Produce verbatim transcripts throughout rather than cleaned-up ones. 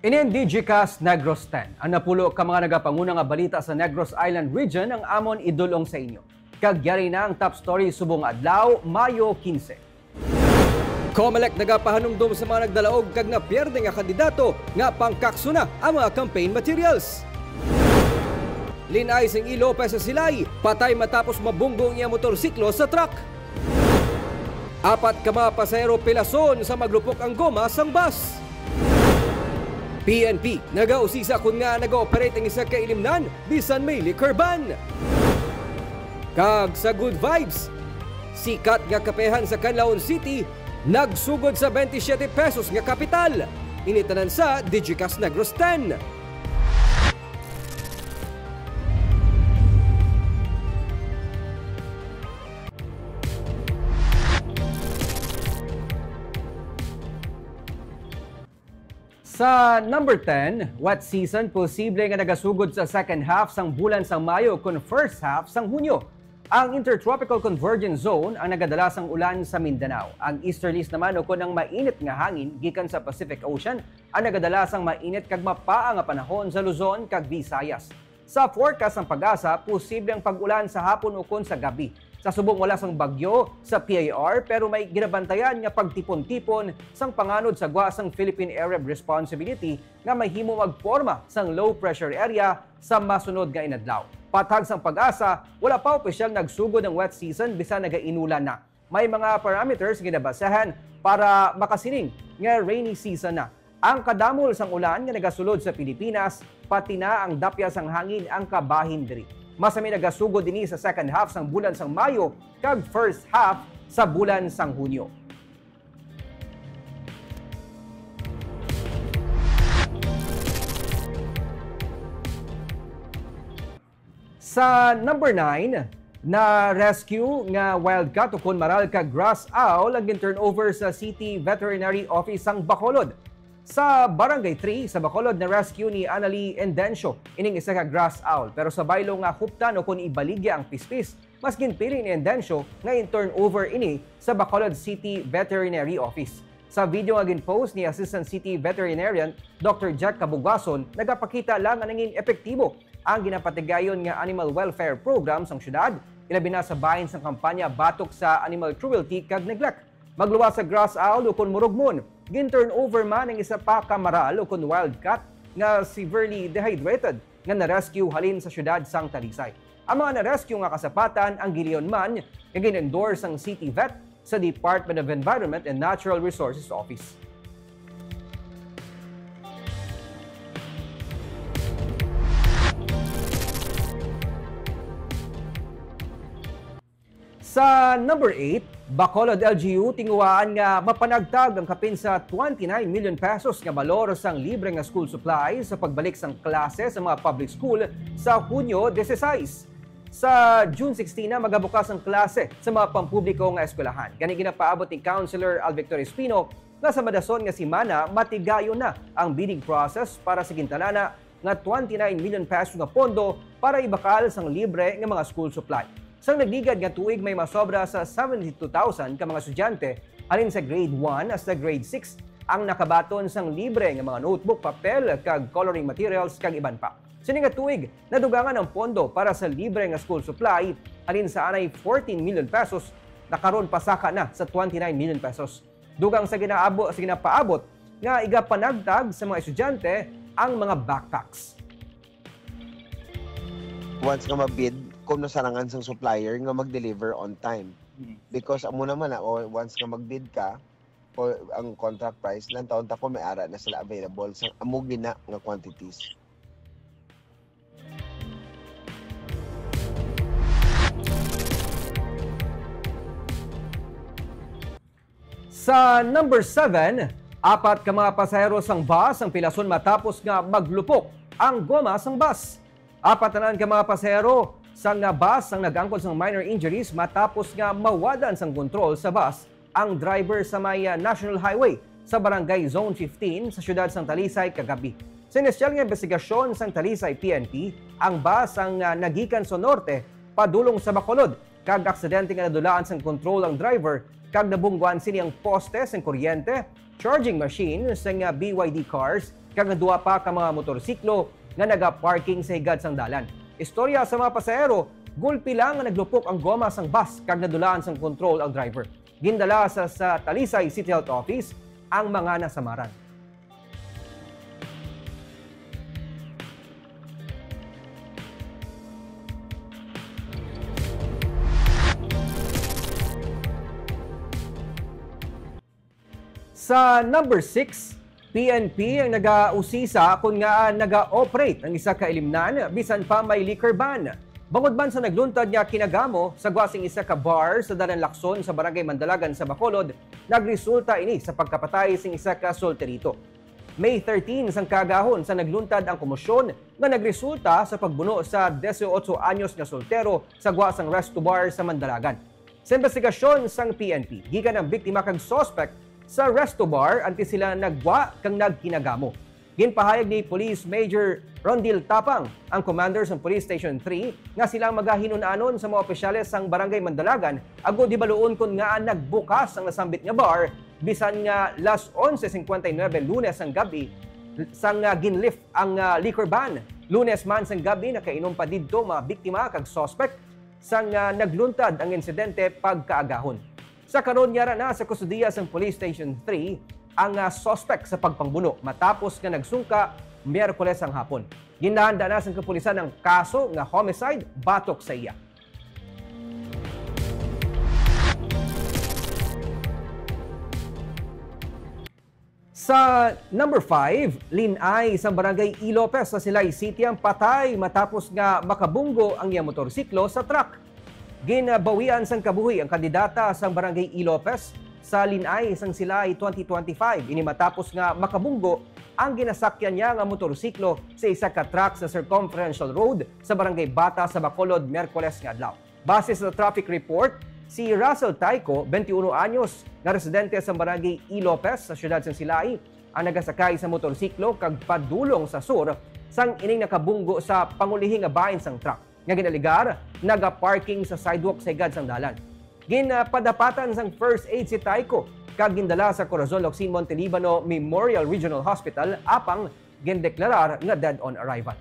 Inin Digicast Negros ten. Ang napulo ka mga nagapanguna nga balita sa Negros Island Region ang amon idulong sa inyo. Kag yari na ang top story subong adlaw, Mayo quince. Comelec nagapahanumdom sa mga nagdalaog kag napierde nga kandidato nga pangkakso na ang mga campaign materials. Linay sing Ilopez sa Silay, patay matapos mabunggo ang iya motorsiklo sa truck. Apat ka mga pasahero pilason sa maglupok ang goma sang bus. P N P nagausisa kon ngaa nag-ooperate ang isa ka ilimnan bisan may liquor ban. Kag sa good vibes, sikat nga kapehan sa Canlaon City nagsugod sa twenty-seven pesos nga kapital. Ini tanan sa Digicast Negros ten. Sa number ten, wet season posible nga nagasugod sa second half sang bulan sang Mayo kon first half sang Hunyo. Ang Intertropical Convergence Zone ang nagadala sang ulan sa Mindanao. Ang easterlies naman ukon ang mainit nga hangin gikan sa Pacific Ocean ang nagadala sang mainit kag mapaa nga panahon sa Luzon kag Visayas. Sa forecast sang PAGASA, posible ang pag-ulan sa hapon ukon sa gabi. Sa subong wala sang bagyo sa P I R, pero may ginabantayan nga pagtipon-tipon sang panganod sa gwa sang Philippine Area of Responsibility nga mahimo magporma sang low pressure area sa masunod nga inadlaw. Pathag sang PAGASA, wala pa opisyal nagsugod ang wet season bisan nagainulan na. May mga parameters nga ginabasehan para makasiling nga rainy season na. Ang kadamol sang ulan nga nagasulod sa Pilipinas, pati na ang dapya sang hangin ang kabahin diri. Masami nagasugod ini sa second half sang bulan sang Mayo kag first half sa bulan sang Hunyo. Sa number nine, na-rescue nga wildcat ukon maral kag grass owl ang gin-turnover sa City Veterinary Office sang Bacolod. Sa Barangay three sa Bacolod, na-rescue ni Annalie Endencio ining isa ka grass owl, pero sa baylo nga huptan ukon ibaligya ang pispis, mas ginpili ni Endencio nga in-turnover ini sa Bacolod City Veterinary Office. Sa video nga gin-post ni Assistant City Veterinarian Doctor Jack Cabugason, nagapakita lang nga nangin epektibo ang ginapatigayon nga animal welfare program sang syudad, ilabi na sa bahin sang kampanya batok sa animal cruelty kag neglect. Magluwas sa grass owl ukon murugmon, gin-turnover man ang isa pa ka maral ukon wildcat nga severely dehydrated nga na-rescue halin sa syudad sang Talisay. Ang mga na-rescue nga kasapatan ang giliyon man nga gin-endorse sang City Vet sa Department of Environment and Natural Resources Office. Sa number eight, Bacolod L G U tinguhaan nga mapanagtag ang kapin sa twenty-nine million pesos nga balor sang libre nga school supplies sa pagbalik sang klase sa mga public school sa Hunyo dieciséis. Sa June sixteen na magabukas ang klase sa mga pampubliko nga eskwelahan. Gani ginapaabot ni Councilor Alvictor Espino nga sa madason nga semana matigayon na ang bidding process para sa gintanana nga twenty-nine million pesos nga pondo para ibakal sang libre nga mga school supply. Sang nagligad nga tuig, may masobra sa seventy-two thousand ka mga estudyante halin sa grade one hasta grade six ang nakabaton sang libre nga mga notebook, papel, kag coloring materials, kag iban pa. Sini nga tuig, nadugangan ang pondo para sa libre nga school supply halin sa anay fourteen million pesos na karon pasaka na sa twenty-nine million pesos. Dugang sa ginaabo-, sa ginapaabot nga igapanagtag sa mga estudyante ang mga backpacks. Once nga ma-bid, kung nasarangan sang supplier nga mag-deliver on time. Because amo naman na, o, once nga mag-bid ka, o ang contract price, lantaw-on ta kung may ara na sila available sa amo gina nga quantities. Sa number seven, apat ka mga pasahero sang bus ang pilason matapos nga maglupok ang goma sang bus. Apat tanan ka mga pasahero sang bus ang nag-angkon sang minor injuries matapos nga mawadan sang kontrol sa bus ang driver sa may, ah, National Highway sa Barangay Zone fifteen sa siyudad sang Talisay kagab-i. Sa inisyal nga imbestigasyon sang Talisay P N P, ang bus ang, ah, nagikan sa norte padulong sa Bacolod, kag aksidente nga nadulaan sang kontrol ang driver kag nabungguan sini ang poste sang kuryente, charging machine sang, ah, B Y D cars, kag ang duha pa ka mga motorsiklo nga nagaparking sa higad sang dalan. Istorya sa mga pasahero, gulpi lang nga naglupok ang goma sang bus kag nadulaan sang kontrol ang driver. Gindala sa, sa Talisay City Health Office ang mga nasamaran. Sa number six, P N P ang nagausisa kon ngaa naga-operate ang isa ka ilimnan bisan pa may liquor ban. Bangod man sa nagluntad nga kinagamo sa gwa sing isa ka bar sa Dalan Lacson sa Barangay Mandalagan sa Bacolod, nagresulta ini sa pagkapatay sing isa ka solterito. May thirteen sang kaagahon sa nagluntad ang komosyon nga nagresulta sa pagbuno sa dieciocho anyos nga soltero sa gwa sang resto bar sa Mandalagan. Sa investigasyon sang P N P, gikan ang biktima kag suspect sa resto bar antes sila nagwa kag nagkinagamo. Ginpahayag ni Police Major Rondil Tapang, ang commander sang Police Station three, nga sila ang magahinun-anon sa mga opisyales sang Barangay Mandalagan agod hibaluon kon ngaa nagbukas ang nasambit nga bar bisan nga las onse cincuenta y nueve Lunes sang gab-i sang, ah, ginlift ang, ah, liquor ban. Lunes man sang gab-i, nakainom pa didto mga biktima kag suspect sang, ah, nagluntad ang insidente pagkaagahon. Sa karon, yara na sa kustodiya sang Police Station three ang, ah, suspect sa pagpangbuno matapos nga nagsungka Miyerkules ang hapon. Ginlahanda na sang kapulisan ang kaso nga homicide batok sa iya. Sa number five, lin-ay sang Barangay E. Lopez sa Silay City ang patay matapos nga makabunggo ang iya motorsiklo sa truck. Ginbawian sang kabuhi ang kandidata sang Barangay E. Lopez sa lin-ay sang Silay twenty twenty-five. Ini matapos nga makabunggo ang ginasakyan niya nga motorsiklo sa isa ka truck sa Circumferential Road sa Barangay Bata sa Bacolod, Miyerkules nga adlaw. Base sa traffic report, si Russell Taico, twenty-one anyos, nga residente sa Barangay E. Lopez sa siyudad sang Silay, ang nagasakay sa motorsiklo kag padulong sa sur sang ining nakabunggo sa pangulihi nga bahin sang truck nga ginalegar nagaparking sa sidewalk sa higad sang dalan. Ginpadapatan sang first aid si Taico kag gindala sa Corazon Locsin Monte Libano Memorial Regional Hospital apang gindeklarar nga dead on arrival.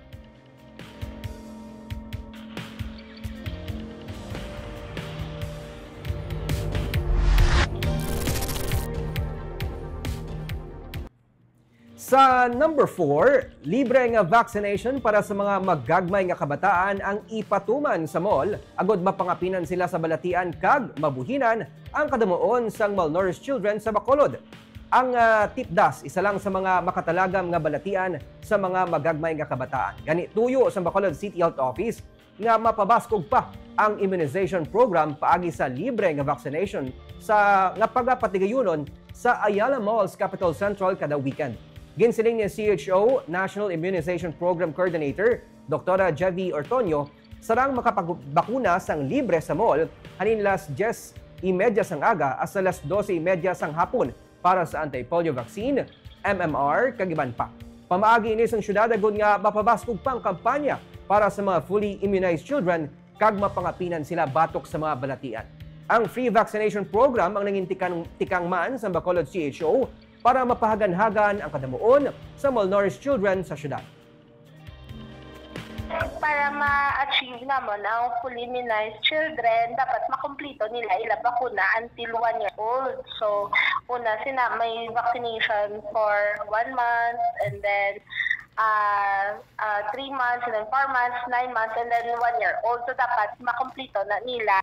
Sa number four, libre nga vaccination para sa mga magagmay nga kabataan ang ipatuman sa mall agod mapangapinan sila sa balatian kag mabuhinan ang kadamuon sang malnourished children sa Bacolod. Ang, ah, TIPDAS, isa lang sa mga makatalagam nga balatian sa mga magagmay nga kabataan. Gani, tuyo sang Bacolod City Health Office nga mapabaskog pa ang immunization program paagi sa libre nga vaccination sa, nga pagapatigayunon sa Ayala Malls Capitol Central kada weekend. Ginsiling ni C H O National Immunization Program Coordinator, Doktora Jevi Ortonio, sarang makapagbakuna sang libre sa mall halin las dyes y media sang aga hasta las dose y media sang hapon para sa anti-polio vaccine, M M R, kag iban pa. Pamaagi ini sang syudad agud nga mapabaskog pa ang kampanya para sa mga fully immunized children kag mapangapinan sila batok sa mga balatian. Ang free vaccination program ang nangintikang-, tikang man sa Bacolod C H O para mapahaganhagan ang kadamuon sa malnourished children sa syudad. Para ma-achieve namon ang fully immunized children, dapat makumplito nila ila bakuna until one year old. So, una sina may vaccination for one month, and then, ah, ah, three months, and then four months, nine months, and then one year old. So, dapat makumplito na nila.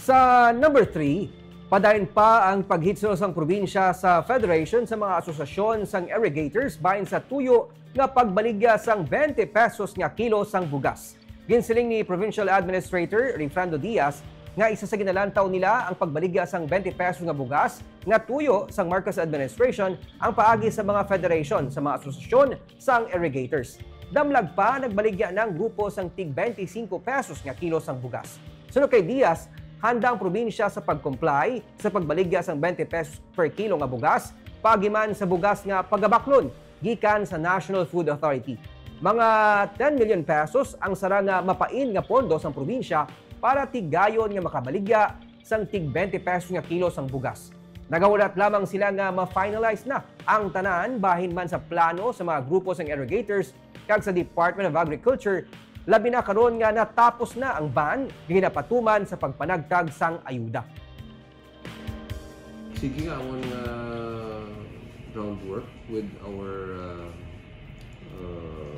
Sa number three, padayon pa ang paghitso sang probinsya sa Federation sa mga asosasyon sang irrigators bahin sa tuyo nga pagbaligya sang twenty pesos nga kilo sang bugas. Ginsiling ni Provincial Administrator Rayfrando Diaz nga isa sa ginalantaw nila ang pagbaligya sang twenty pesos nga bugas nga tuyo sang Marcos administration ang paagi sa mga federation sa mga asosasyon sang irrigators. Damlag pa, nagbaligya na ang grupo sang tig twenty-five pesos nga kilo sang bugas. Suno kay Diaz, handa ang probinsya sa pag-comply sa pagbaligya sang twenty pesos per kilo nga bugas paagi man sa bugas nga pagabaklon gikan sa National Food Authority. Mga ten million pesos ang sara nga mapain nga pondo sang probinsya para tigayon nga makabaligya sang tig twenty pesos nga kilo sang bugas. Nagahulat lamang sila nga ma-finalize na ang tanan bahin man sa plano sa mga grupo sang irrigators kag sa Department of Agriculture, labi na karon nga natapos na ang ban nga ginapatuman sa pagpanagtag sang ayuda. Sige nga amon nga groundwork with our uh, uh,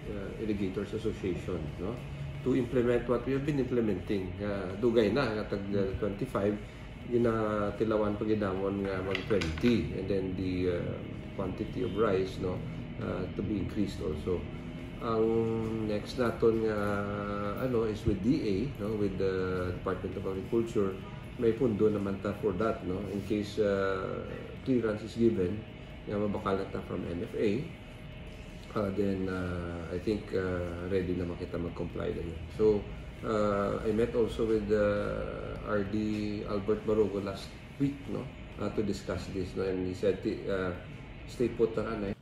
uh, Irrigators Association, no, to implement what we have been implementing. Uh, dugay na nga tag uh, twenty-five, ginatilawan pa gid namon nga mag twenty, and then the uh, quantity of rice, no, uh, to be increased also. Ang next naton nga ano is with D A, no, with the Department of Agriculture. May pundo naman ta for that, no, in case uh, clearance is given nga mabakal na ta from M F A. Uh, then uh, I think uh, ready naman kita mag-comply na yun. So uh, I met also with uh, R D Albert Barogo last week, no, uh, to discuss this, no, and he said, uh, "Stay put na, ano."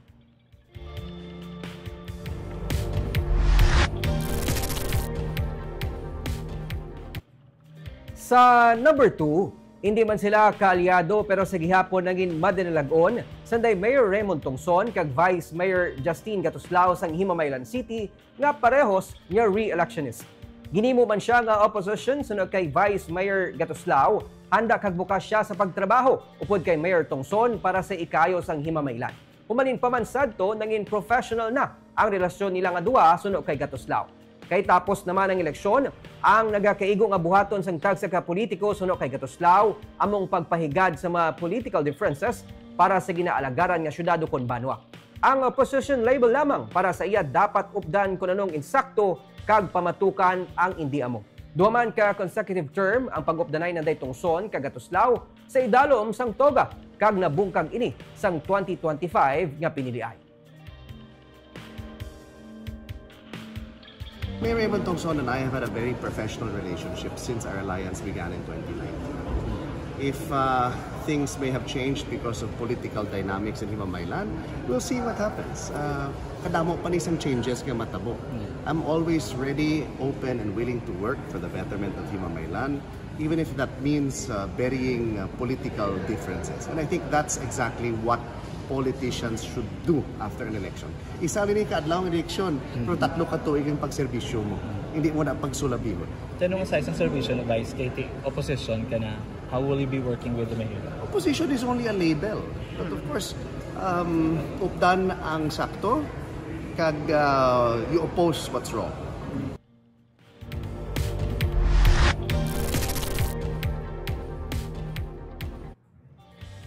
Sa number two, hindi man sila kaalyado pero sa gihapon nangin madinalag-on sanday Mayor Raymond Tongson kag Vice Mayor Justine Gatuslao sang Himamaylan City nga parehos nga re-electionist. Ginimo man siya nga opposition suno kay Vice Mayor Gatuslao, handa kag bukas siya sa pagtrabaho upod kay Mayor Tongson para sa ikayo sang Himamaylan. Humalin pa man sadto, nangin professional na ang relasyon nila nga duha suno kay Gatuslao. Kay tapos naman ang eleksyon, ang nagakaigo nga buhaton sang tagsa ka politiko suno kay Gatuslao among pagpahigad sa mga political differences para sa ginaalagaran nga syudad ukon banwa. Ang opposition label lamang para sa iya dapat updan kon anong insakto kag pamatukan ang indi amo. Duha man ka consecutive term ang pag-updanay nanday Tongson kag Gatuslao sa idalom sang TOGA kag nabungkag ini sang twenty twenty-five nga piniliay. Mayor Raymond Tongson and I have had a very professional relationship since our alliance began in twenty nineteen. If uh, things may have changed because of political dynamics in Himamaylan, we'll see what happens. Uh, kadamo pa ni sang changes nga matabo. I'm always ready, open, and willing to work for the betterment of Himamaylan, even if that means uh, burying uh, political differences. And I think that's exactly what politicians should do after an election. Isa lang ni kaadlaw ang eleksyon, pero tatlo ka tuig ang pagserbisyo mo. Hindi mo na pagsulabihon. Tanong sa isang serbisyo ni Vice Katie, opposition ka na, how will you be working with the mayor? Opposition is only a label. But of course, um, updan ang sakto, kag uh, you oppose what's wrong.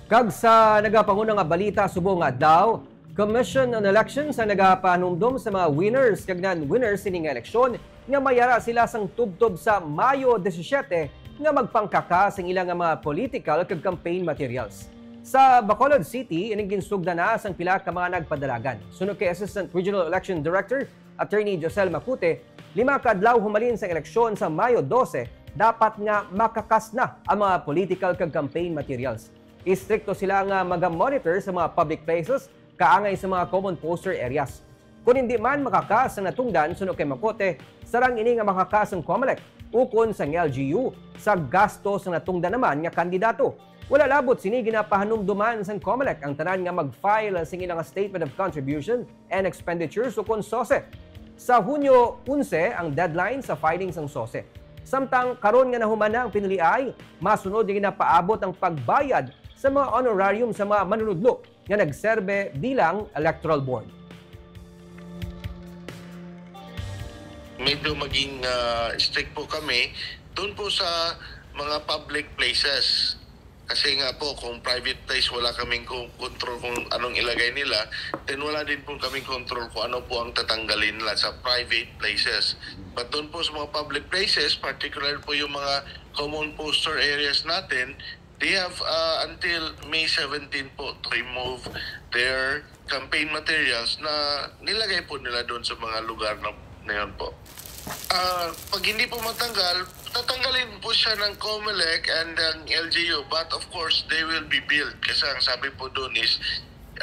Kag sa nagapanguna nga balita subong nga adlaw, Commission on Elections ang nagapahanumdom sa mga winners kag non-winners sini nga eleksyon nga mayara sila sang tubtob sa Mayo disisiete nga magpangkaka sang ila nga mga political kag campaign materials. Sa Bacolod City, ining ginsugdan na sang pila ka mga nagpadalagan. Suno kay Assistant Regional Election Director Attorney Josel Macute, lima ka adlaw humalin sa eleksyon sa Mayo dose, dapat nga makakas na ang mga political kag campaign materials. Istrikto sila nga maga-monitor sa mga public places kaangay sa mga common poster areas. Kon hindi man makakas ang natungdan suno kay Macute, sarang ini nga makakas ang Comelec ukon sang L G U sa gasto sa natungdan naman nga kandidato. Wala labot sini ginapahanumduman sang Comelec ang tanan nga mag-file sing ilang Statement of Contribution and Expenditures ukon sose. Sa Hunyo onse ang deadline sa filing sang sose. Samtang karon nga nahuman na ang piniliay, masunod nga ginapaabot ang pagbayad sa mga honorarium sa mga manunudlo nga nagserbe bilang electoral board. Medyo maging uh, strict po kami doon po sa mga public places. Kasi nga po, kung private place, wala kaming control kung anong ilagay nila, then wala din po kaming control kung ano po ang tatanggalin nila sa private places. But doon po sa mga public places, particular po yung mga common poster areas natin, they have uh, until May seventeen po to remove their campaign materials na nilagay po nila doon sa mga lugar na, na yun po. Uh, pag hindi po matanggal, tatanggalin po siya ng Comelec and ng L G U, but of course, they will be billed kasi ang sabi po doon is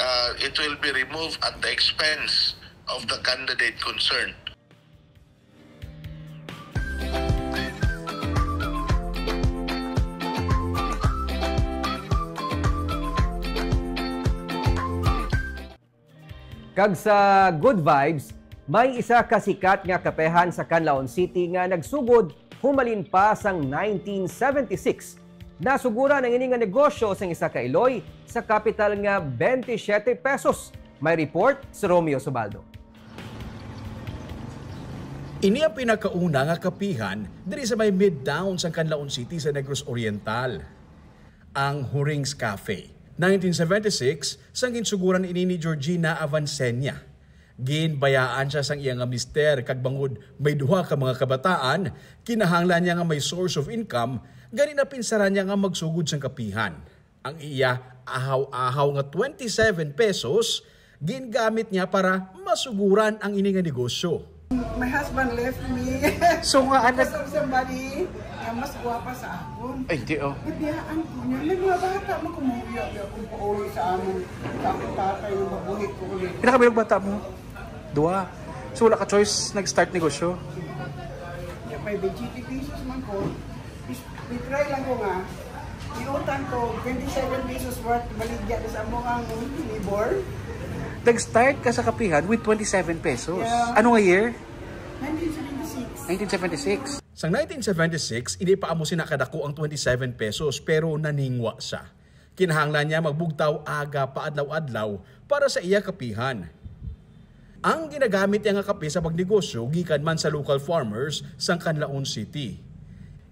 uh, it will be removed at the expense of the candidate concerned. Kag sa good vibes, may isa ka sikat nga kapehan sa Canlaon City nga nagsugod humalin pa sang nineteen seventy-six. Nasuguran ang ini nga negosyo sang isa ka iloy sa kapital nga twenty-seven pesos. May report si Romeo Subaldo. Ini ang pinakauna nga kapihan diri sa may Midtown sang Canlaon City sa Negros Oriental, ang Huring's Cafe. Nineteen seventy-six, sang ginsuguran ini ni Georgina Avancenia. Ginbayaan siya sang iya nga mister, kag bangod may duha ka mga kabataan, kinahanglan niya nga may source of income, gani napinsaran niya nga magsugod sang kapihan. Ang iya ahaw-ahaw nga twenty-seven pesos gingamit niya para masuguran ang ini nga negosyo. My husband left me. So nga, anak, Because of somebody nga mas gwapa sa akon. Ay, di oh. Nabiyaan ko niya. May mga bata mo kumuya niya kung pauwi sa amon. Sa akong tatay nga mabuhi ko ulit. Pila ka bata mo? Dua. So wala ka choice, nag-start negosyo. Niya may twenty pesos man ko. Is- Itry lang ko nga. Iutang ko twenty-seven pesos worth baligya sa amo ang neighbor. Nag-start ka sa kapihan with twenty-seven pesos. Yeah. Ano nga year? Nineteen seventy-six. Nineteen seventy-six. Sang nineteen seventy-six, hindi pa amo sina kadako ang twenty-seven pesos, pero naningwa siya. Kinahanglan niya magbugtaw aga pa adlaw-adlaw para sa iya kapihan. Ang ginagamit niya nga kape sa pagnegosyo gikan man sa local farmers sang Canlaon City.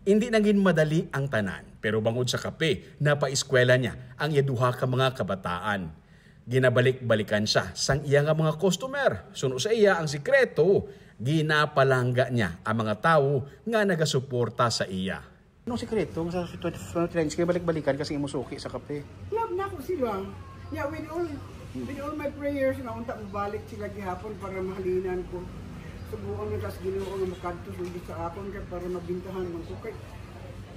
Hindi na gin madali ang tanan, pero bangod sa kape, napaeskwela niya ang iya duha ka mga kabataan. Ginabalik-balikan siya sang iya nga mga customer. Suno sa iya ang sikreto, ginapalangga niya ang mga tawo nga nagasuporta sa iya. Anong sikreto mo sa twenty, twenty trends? Kaya balik-balikan kasi imo suki sa kape. Love na ko sila. Nya, with all, with all my prayers nga unta mabalik sila gihapon para mahalinan ko. Subukan na kas Ginoo nga makadto sila sa akon kay para mabintahan man ko kay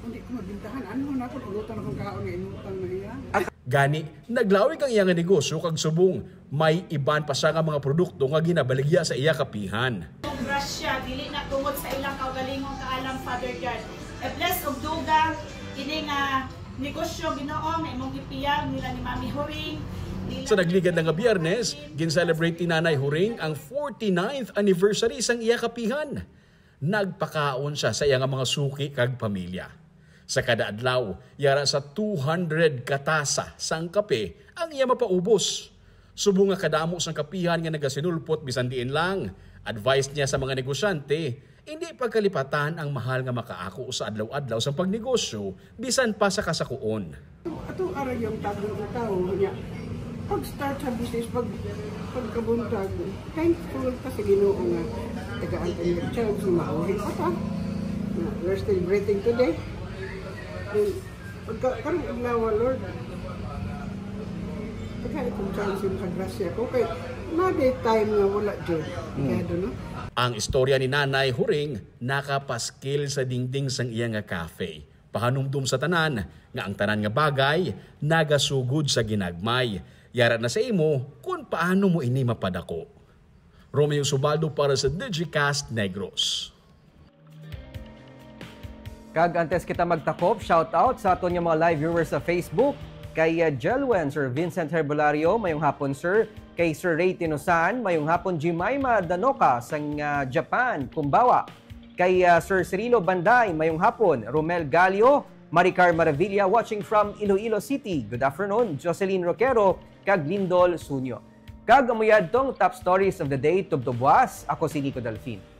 hindi ko mabintahan. Ano man ako, pulutan akong kaon nga inutang na iya. Gani, naglawig ang iya nga negosyo kag subong may iban pa siya nga mga produkto nga ginabaligya sa iya kapihan. Ang grasya, dili na tungod sa ilang kaugalingong kaalam, Father God. I-bless og dugang ini nga negosyo, Ginoo, nga imong gipiyag nila ni Mami Huring, nila Sa nagligad na nga Biyernes, gin-celebrate ni Nanay Huring ang forty-ninth anniversary sang iya kapihan. Nagpakaon siya sa iya nga mga suki kag pamilya. Sa kada adlaw, yara sa two hundred ka tasa sang kape ang iya mapaubos. Subong nga kadamo sang kapihan nga nagasinulpot bisan diin lang, advice niya sa mga negosyante, hindi pagkalipatan ang mahal nga makaako sa adlaw-adlaw sang pagnegosyo, bisan pa sa kasakuon. Ato ara yung tagong tawo niya. Pag-start sa business, pag pagkabuntag, thankful ka sa Ginoo nga tagaan ka niya chance nga mabuhi pa ta. Na, we're still breathing today. And pagka karong adlaw, Lord, tagaan kong chance yung kagrasya ko. Kay, naday time nga wala jud. Kaya doon, no? Ang istorya ni Nanay Huring nakapaskil sa dingding sang iya nga cafe. Pahanumdom sa tanan nga ang tanan nga bagay nagasugod sa ginagmay. Yara na sa imo kung paano mo ini mapadako. Romeo Subaldo para sa Digicast Negros. Kag antes kita magtakop, shout out sa aton nga mga live viewers sa Facebook. Kay uh, Jelwen, Sir Vincent Herbolario, mayong hapon, sir. Kay Sir Ray Tinosan, mayong hapon. Jemima Danoka sang uh, Japan, kumbawa. Kay uh, Sir Cirilo Banday, mayong hapon. Romel Galio, Maricar Maravilla, watching from Iloilo City. Good afternoon. Jocelyn Roquero, kag Lindol Sunyo. Kag amo yadtong top stories of the day, tubtob buas. Ako si Nico Delfin.